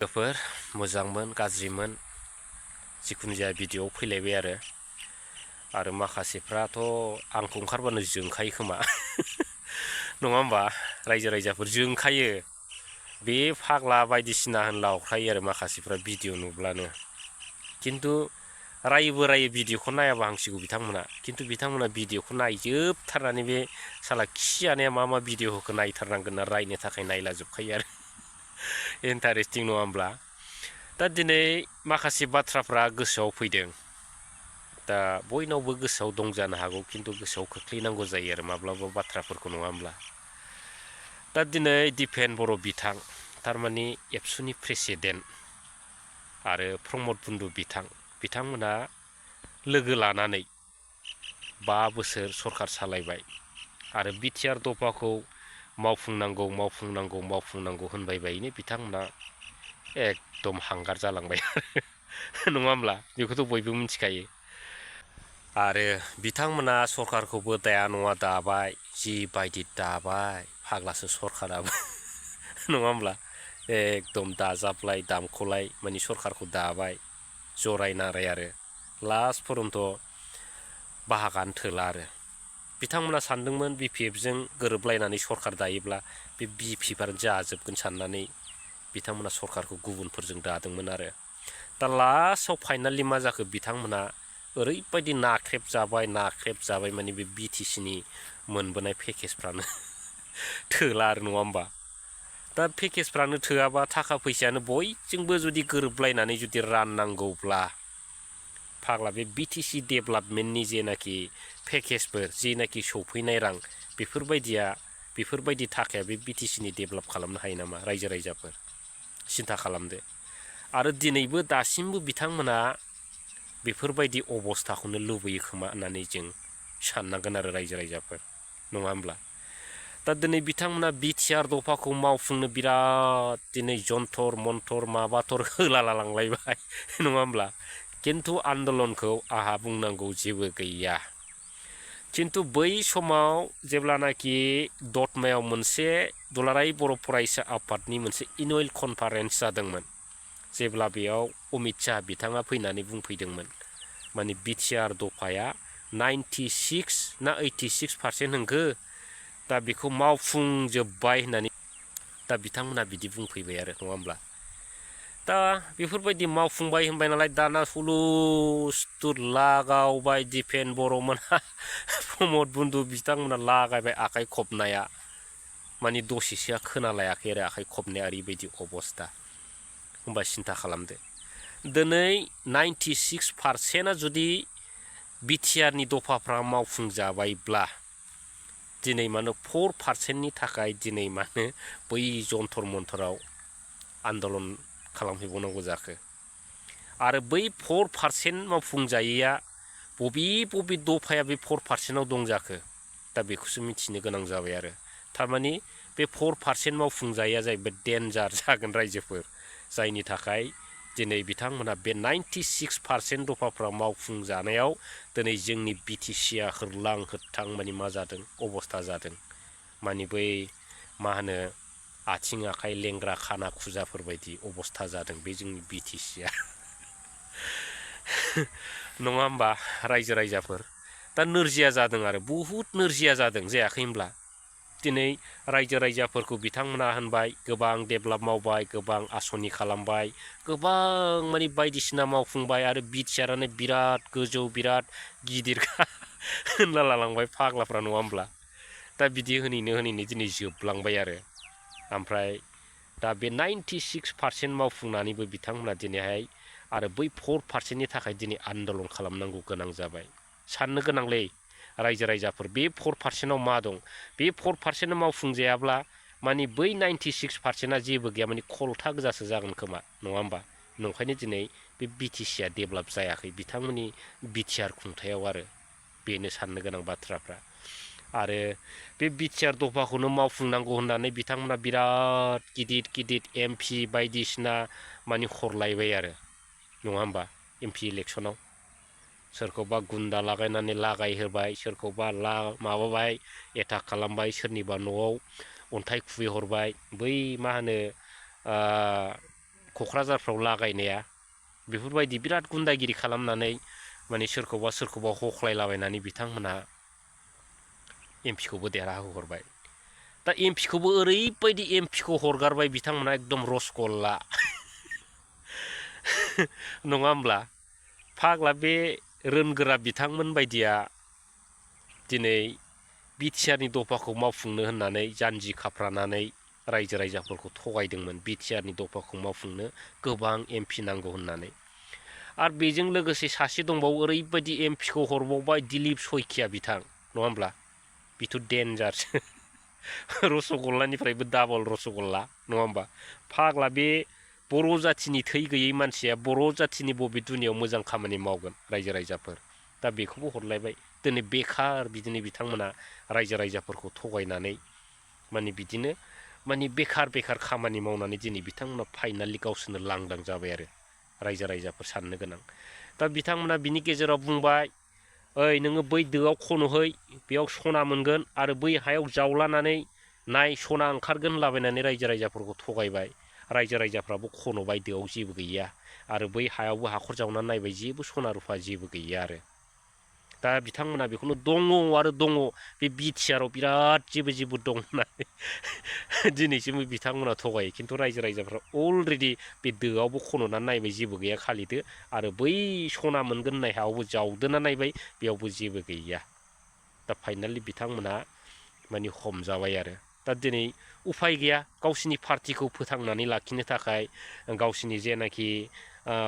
लोगोफोर मोजांमोन गाज्रिमोन जिखुनु जाया भिडिअ फैलायबाय आरो माखासेफ्राथ' आंखौ ओंखारबानो जोंखायो खोमा नङा होमबा रायजो राजाफोर जोंखायो बे फाग्ला बायदिसिना होनलावखायो आरो माखासेफ्रा भिडिअ नुब्लानो किन्तु रायबो भिडिअखौ नायाबा हांसिगौ बिथांमोना किन्तु बिथांमोना भिडिअखौ नायजोबथारनानै बे साला खिजानाया मा भिडिअ होखो नायथारनांगोन ना रायनो थाखाय नायलाजोबखायो आरो इन्टारेस्टिं नङा होमब्ला दा दिनै माखासे बाथ्राफ्रा गोसोआव फैदों दा बयनावबो गोसोआव दं जानो हागौ किन्तु गोसोआव खोख्लैनांगौ जायो आरो माब्लाबा बाथ्राफोरखौ नङा होमब्ला दा दिनै दिपेन बर' बिथां थारमाने एबसुनि प्रेसिडेन्ट आरो प्रमद बन्दु बिथांमोना लोगो लानानै 5 बोसोर सरखार सालायबाय आरो बिटिआर दफाखौ मावफुंनांगौ होनबाय बायनो बिथांमोना एकदम हांगार जालांबाय नङा होमब्ला बेखौथ' बयबो मिथिखायो आरो बिथांमोना सरखारखौबो दाया नङा दाबाय जिबायदि दाबाय फाग्लासो सरखाराबो नङा होमब्ला एकदम दाजाबलाय दामखलाय माने सरखारखौ दाबाय जराय नाराय आरो लास्ट पर्यन्त बाहागानो थोला आरो बिथांमोना सानदोंमोन बिपिएफजों गोरोबलायनानै सरखार दायोब्ला बे बिपिएफआनो जाजोबगोन साननानै बिथांमोना सरखारखौ गुबुनफोरजों दादोंमोन आरो दा लास्टआव फाइनालि मा जाखो बिथांमोना ओरैबायदि नाख्रेब जाबाय माने बे बिटिसिनि मोनबोनाय पेकेजफ्रानो थोला आरो नङा होमबा दा पेकेजफ्रानो थोआबा थाखा फैसायानो बयजोंबो जुदि गोरोबलायनानै जुदि राननांगौब्ला फाग्ला बे बिटिसि डेभेलपमेन्टनि जेनाखि पेकेजफोर जेनाखि सौफैनाय रां बेफोरबायदि थाखाया बे बिटिसिनि डेभेलप खालामनो हायो नामा रायजो राजाफोर सिन्था खालामदो आरो दिनैबो दासिमबो बिथांमोना बेफोरबायदि अबस्थाखौनो लुबैयो खोमा होननानै जों साननांगोन आरो रायजो राजाफोर नङा होमब्ला दा दिनै बिथांमोना बिटिआर दफाखौ मावफुंनो बिराद दिनै जन्थर मन्थर माबाथर होलालांलायबाय नङा होमब्ला किन्तु आन्दलनखौ आहा बुंनांगौ जेबो गैया किन्तु बै समाव जेब्लानाखि दतमायाव मोनसे दुलाराय बर' फरायसा आफादनि मोनसे एनुवेल कनफारेन्स जादोंमोन जेब्ला बेयाव अमित शाह बिथाङा फैनानै बुंफैदोंमोन माने बिटिआर दफाया 96 ना 86% होनखो दा बेखौ मावफुंजोब्बाय होननानै दा बिथांमोना बिदि बुंफैबाय आरो नङा होमब्ला दा बेफोरबायदि मावफुंबाय होनबाय नालाय दाना हुलुस्थुर लागावबाय दिपेन बर'मोनहा प्रमद बन्दु बिथांमोना लागायबाय आखाइ खबनाया माने दसेसोआ खोनालायाखै आरो आखाइ खबनाया ओरैबायदि अबस्था होमबा सिन्था खालामदो दिनै 96%आ जुदि बिटिआरनि दफाफ्रा मावफुंजाबायब्ला दिनै मानो 4%नि थाखाय दिनै मानो बै जन्थर मन्थराव आन्दलन खालामहैबावनांगौ जाखो आरो बै 4% मावफुंजायैया बबे दफाया बे 4%आव दं जाखो दा बेखौसो मिथिनो गोनां जाबाय आरो थारमाने बे 4% मावफुंजायैया जाहैबाय डेन्जार जागोन रायजोफोर जायनि थाखाय दिनै बिथांमोना बे 96% दफाफ्रा मावफुंजानायाव दिनै जोंनि बिटिसिआ होरलां होथां माने मा जादों अबस्था जादों माने बै मा होनो आथिं आखाइ लेंग्रा खाना खुजाफोरबायदि अबस्था जादों बे जोंनि बिटिसिआ नङा होमबा रायजो राजाफोर दा नोरजिया जादों आरो बहुद नोरजिया जादों जायाखै होमब्ला दिनै रायजो राजाफोरखौ बिथांमोना होनबाय गोबां डेभेलप मावबाय गोबां आसनि खालामबाय गोबां माने बायदिसिना मावफुंबाय आरो बिटिआरानो बिराद गोजौ बिराद गिदिर होनला लालांबाय फाग्लाफ्रा नङा होमब्ला दा बिदि होनैनो दिनै जोबलांबाय आरो ओमफ्राय दा बे 96% मावफुंनानैबो बिथांमोना दिनैहाय आरो बै 4%नि थाखाय दिनै आन्दलन खालामनांगौ गोनां जाबाय साननो गोनांलै रायजो राजाफोर बे 4%आव मा दं बे 4% मावफुंजायाब्ला माने बै 96%आ जेबो गैया माने खलथा गोजासो जागोन खोमा नङा होमबा नंखायनो दिनै बे बिटिसिआ डेभेलप जायाखै बिथांमोननि बिटिआर खुंथायाव आरो बेनो साननो गोनां बाथ्राफ्रा आरो बे बिटिआर दफाखौनो मावफुंनांगौ होननानै बिथांमोना बिराद गिदिर एमपि बायदिसिना माने हरलायबाय आरो नङा होमबा एमपि इलेक्सनाव सोरखौबा गुन्दा लागायनानै लागायहोबाय सोरखौबा माबाबाय एटाक खालामबाय सोरनिबा न'आव अन्थाइ खुबैहरबाय बै मा होनो क'क्राझारफ्राव लागायनाया बेफोरबायदि बिराद गुन्दागिरि खालामनानै माने सोरखौबा हख्लायलाबायनानै बिथांमोना एमपिखौबो देरहाहोहरबाय। दा एमपिखौबो ओरैबायदि एमपिखौ हरगारबाय बिथांमोना एकदम रसगल्ला नङा होमब्ला? फाग्ला बे रोनगोरा बिथांमोन बायदिया दिनै बिटिआरनि दफाखौ मावफुंनो होननानै जानजि खाफ्रानानै रायजो राजाफोरखौ थगायदोंमोन बिटिआरनि दफाखौ मावफुंनो गोबां एमपि नांगौ होननानै। आरो बेजों लोगोसे सासे दंबावो ओरैबायदि एमपिखौ हरबावबाय दिलीप सयखिया बिथां नङा होमब्ला? बेथ' डेन्जारसो रसगल्लानिफ्रायबो डाबल रसगल्ला नङा होमबा? फाग्ला बे बर' जाथिनि थै गैयै मानसिया बर' जाथिनि बबे दुनियाव मोजां खामानि मावगोन रायजो राजाफोर? दा बेखौबो हरलायबाय। दिनै बेखार बिदिनो बिथांमोना रायजो राजाफोरखौ थगायनानै माने बिदिनो माने बेखार खामानि मावनानै दिनै बिथांमोना फाइनालि गावसोरनो लांदां जाबाय आरो रायजो राजाफोर साननो गोनां। दा बिथांमोना बिनि गेजेराव बुंबाय, ओइ नोङो बै दोआव खन'है बेयाव सना मोनगोन आरो बै हायाव जावलानानै नाय सना ओंखारगोन होनलाबायनानै रायजो राजाफोरखौ थगायबाय। रायजो राजाफ्राबो खन'बाय दोआव जेबो गैया आरो बै हायावबो हाखर जावनानै नायबाय जेबो सना रुफा जेबो गैया आरो। दा बिथांमोना बेखौनो दङ आरो दङ बे बिटिआराव बिराद जेबो दं होननानै दिनैसिमबो बिथांमोना थगायो। खिन्थु रायजो राजाफ्रा अलरेडि बे दोआवबो खन'नानै नायबाय जेबो गैया खालिदो आरो बै सना मोनगोन होननाय हायावबो जावदोना नायबाय बेयावबो जेबो गैया। दा फाइनालि बिथांमोना माने हमजाबाय आरो। दा दिनै उफाय गैया गावसिनि पार्टिखौ फोथांनानै लाखिनो थाखाय गावसिनि जेनाखि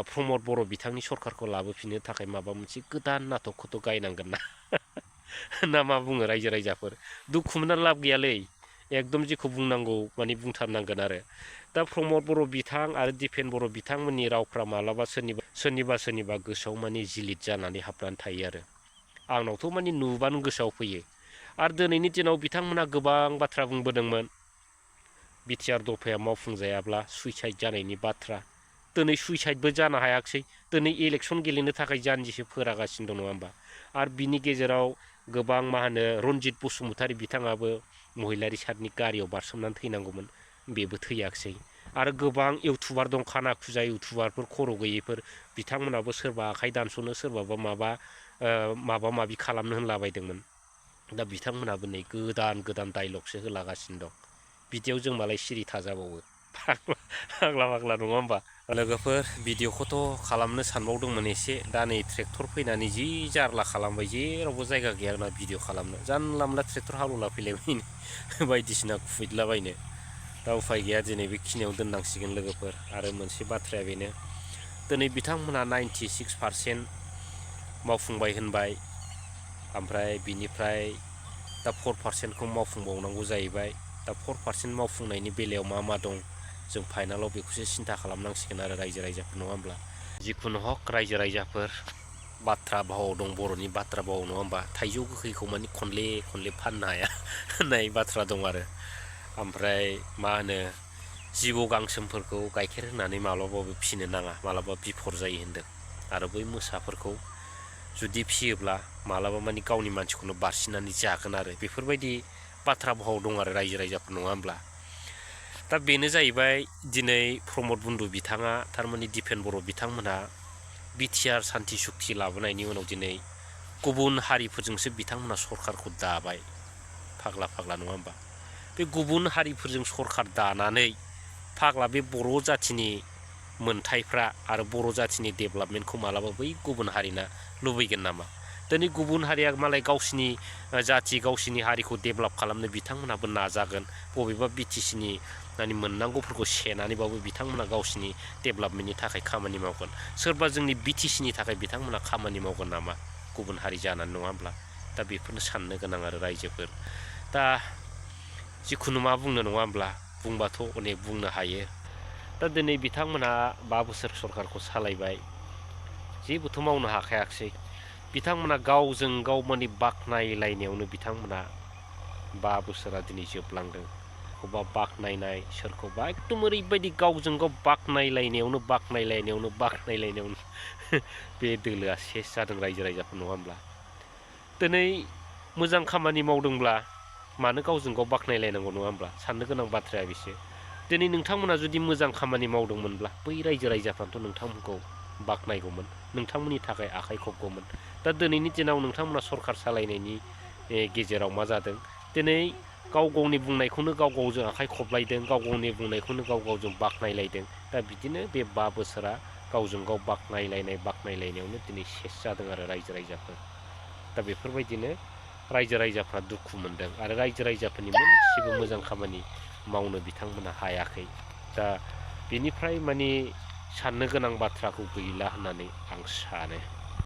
प्रमद बर' बिथांनि सरकारखौ लाबोफिननो थाखाय माबा मोनसे गोदान नाटकखौथ' गायनांगोन ना ना मा बुङो रायजो राजाफोर? दुखु मोनना लाब गैयालै एकदम जेखौ बुंनांगौ माने बुंथारनांगोन आरो। दा प्रमद बर' बिथां आरो दिपेन बर' बिथांमोननि रावफ्रा मालाबा सोरनिबा गोसोआव माने जिलिद जानानै हाबनानै थायो आरो। आंनावथ' माने नुबानो गोसोआव फैयो। आरो दिनैनि दिनाव बिथांमोना गोबां बाथ्रा बुंबोदोंमोन बिटिआर दफाया मावफुंजायाब्ला सुइसाइड जानायनि बाथ्रा। दिनै सुइसाइडबो जानो हायाखिसै। दिनै इलेक्सन गेलेनो थाखाय जानजिसो फोरागासिनो दं नङा होमबा? आरो बिनि गेजेराव गोबां मा होनो रनजित बसुमतारी बिथाङाबो महिलारि सारनि गारियाव बारसोमनानै थैनांगौमोन बेबो थैयाखिसै। आरो गोबां इउटुबार दं खाना खुजा इउटुबारफोर खर' गैयैफोर बिथांमोनाबो सोरबा आखाइ दानस'नो सोरबाबा माबा माबि खालामनो होनलाबायदोंमोन। दा बिथांमोनाबो नै गोदान डाइलगसो होलागासिनो दं। बिदियाव जों मालाय सिरि थाजाबावो फाग्ला नङा होमबा? लोगोफोर भिडिअखौथ' खालामनो सानबावदोंमोन एसे दा नै ट्रेक्टर फैनानै जि जारला खालामबाय जेरावबो जायगा गैया आंना भिडिअ खालामनो। जानला मोनला ट्रेक्टर हालेवला फैलायबायनो बायदिसिना खुबैलाबायनो। दा उफाय गैया दिनै बेखिनियाव दोननांसिगोन लोगोफोर। आरो मोनसे बाथ्राया बेनो दिनै बिथांमोनहा 96% मावफुंबाय होनबाय ओमफ्राय बिनिफ्राय दा 4%खौ मावफुंबावनांगौ जाहैबाय। दा 4% मावफुंनायनि बेलायाव मा दं जों फाइनालाव बेखौसो सिन्था खालामनांसिगोन आरो रायजो राजाफोर नङा होमब्ला? जिखुनु हक रायजो राजाफोर बाथ्रा भावाव दं बर'नि बाथ्रा भावाव नङा होमबा? थाइजौ गोखैखौ माने खनले फाननो हाया होननाय बाथ्रा दं आरो। ओमफ्राय मा होनो जिबौ गांसोमफोरखौ गाइखेर होनानै माब्लाबाबो फिसिनो नाङा माब्लाबा बिफर जायो होनदों। आरो बै मोसाफोरखौ जुदि फिसियोब्ला मालाबा माने गावनि मानसिखौनो बारसिननानै जागोन आरो बेफोरबायदि बाथ्रा भाव दं आरो रायजो राजाफोर नङा होमब्ला? दा बेनो जाहैबाय दिनै प्रमद बन्धु बिथाङा थारमाने दिपेन बर' बिथांमोनहा बिटिआर सान्थि सुक्ति लाबोनायनि उनाव दिनै गुबुन हारिफोरजोंसो बिथांमोना सरकारखौ दाबाय। फाग्ला नङा होमबा? बे गुबुन हारिफोरजों सरकार दानानै फाग्ला बे बर' जाथिनि मोनथायफ्रा आरो बर' जाथिनि डेभेलपमेन्टखौ मालाबा बै गुबुन हारिना लुबैगोन नामा? दिनै गुबुन हारिया मालाय गावसिनि जाथि गावसिनि हारिखौ डेभेलप खालामनो बिथांमोनहाबो नाजागोन। बबेबा बिटिसिनि माने मोननांगौफोरखौ सेनानैबाबो बिथांमोना गावसिनि डेभेलपमेन्टनि थाखाय खामानि मावगोन। सोरबा जोंनि बिटिसिनि थाखाय बिथांमोना खामानि मावगोन नामा गुबुन हारि जानानै नङा होमब्ला? दा बेफोरनो साननो गोनां आरो रायजोफोर। दा जिखुनु मा बुंनो नङा होमब्ला? बुंबाथ' अनेक बुंनो हायो। दा दिनै बिथांमोनहा 5 बोसोर सरकारखौ सालायबाय जेबोथ' मावनो हाखायाखिसै। बिथांमोना गावजों गाव माने बाख्नायलायनायावनो बिथांमोना 5 बोसोरा दिनै जोबलांदों। सोरखौबा बाख्नायनाय सोरखौबा एकदम ओरैबायदि गावजों गाव बाख्नायलायनायावनो बे दोलोआ सेस जादों रायजो राजाफोर नङा होमब्ला? दिनै मोजां खामानि मावदोंब्ला मानो गावजों गाव बाख्नायलायनांगौ नङा होमब्ला? साननो गोनां बाथ्राया बेसो। दिनै नोंथांमोना जुदि मोजां खामानि मावदोंमोनब्ला बै रायजो राजाफ्राथ' नोंथांमोनखौ बाख्नायगौमोन, नोंथांमोननि थाखाय आखाइ खबगौमोन। दा दिनैनि दिनाव नोंथांमोना सरखार सालायनायनि गेजेराव मा जादों, दिनै गाव गावनि बुंनायखौनो गाव गावजों आखाइ खबलायदों, गाव गावनि बुंनायखौनो गाव गावजों बाख्नायलायदों। दा बिदिनो बे 5 बोसोरा गावजों गाव बाख्नायलायनायावनो दिनै सेस जादों आरो रायजो राजाफोर। दा बेफोरबायदिनो रायजो राजाफ्रा दुखु मोनदों आरो रायजो राजाफोरनि मोनसेबो मोजां खामानि मावनो बिथांमोना हायाखै। दा बेनिफ्राय माने साननो गोनां बाथ्राखौ गैला होननानै आं सानो।